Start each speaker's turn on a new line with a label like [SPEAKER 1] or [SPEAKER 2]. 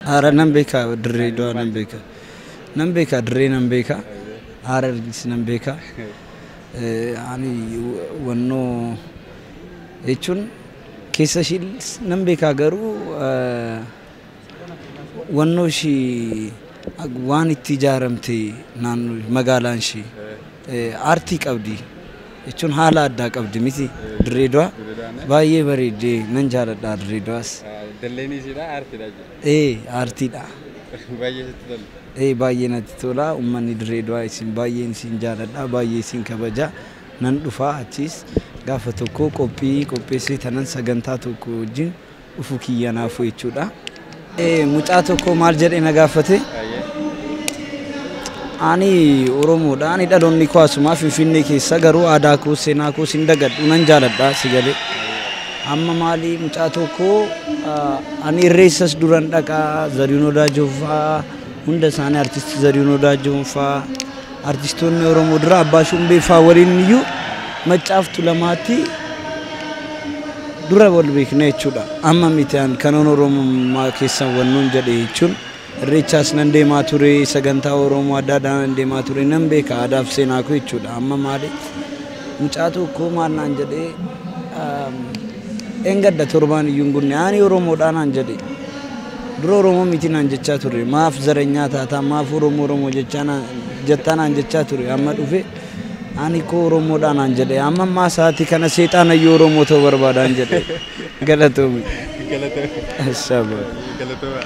[SPEAKER 1] Harar nan beeka, Dirree Dawaa nan beeka. Nan beeka, Dirree nan beeka. Harargis nan beeka. Ani wannoo jechuun keessa ishii nan beeka, garuu wannoo ishii waan itti ijaaramte, naannoo magaalaan ishii aartii qabdi jechuun haala addaa qabdi miti Dirree Dawaa, baay'ee bareeddee, nan jaaladha Dirree Dawaas.
[SPEAKER 2] Dalleen isiidha aartiidha jechuudha.
[SPEAKER 1] Ee, aartiidha.
[SPEAKER 2] Baay'ee sitti tola.
[SPEAKER 1] Ee, baay'ee natti tola. Uummanni Dirree Dawaa isin baay'een isin jaaladha, baay'ee isin kabaja. Nan dhufaa achiis gaafa tokko qophii qopheessee tanan sagantaa tokko wajjin dhufu kiyya naafu jechuudha. Mucaa tokko maal jedhee na gaafate? Ani Oromoodha. Ani dhaloonni koo asumaa Finfinnee keessa, garuu aadaa koo, seenaa koo sin dagadhu, nan jaaladha si galee. Amma maali, mucaa tokko, ani irreessas duran dhaqaa, Zarihuun Wadaajoo fa'aa, hunda isaanii, artistii Zarihuun Wadaajoo fa'aa, artistoonni Oromoo dura Abbaa Shumbee fa'aa waliin iyyuu Maccaaf Tulamaatti dura wal beekna jechuudha. Amma miti an kanan Oromummaa keessan wannoon jedhe jechuun irreechaas nan deemaa ture, sagantaa Oromoo adda addaa nan deemaa ture, nan beeka aadaaf seenaa koo jechuudha. Amma maali, mucaa tokko maal naan jedhee, engadda torbaan iyyuu hin gunne, ani Oromoodhaa naan jedhe. Dura Oromoo miti naan jechaa ture. Maaf zaranyaa taataa, maaf Oromoo Oromoo jechaa jettaa naan jechaa ture. Amma dhufe ani koo Oromoodhaa naan jedhe. Amma ammaa sa'aatii kana seexaanayyuu Oromoo ta'uu barbaadaan jedhe. Galatoomi.
[SPEAKER 2] Galatoomi.
[SPEAKER 1] Ashaaba.
[SPEAKER 2] Galatoomaa.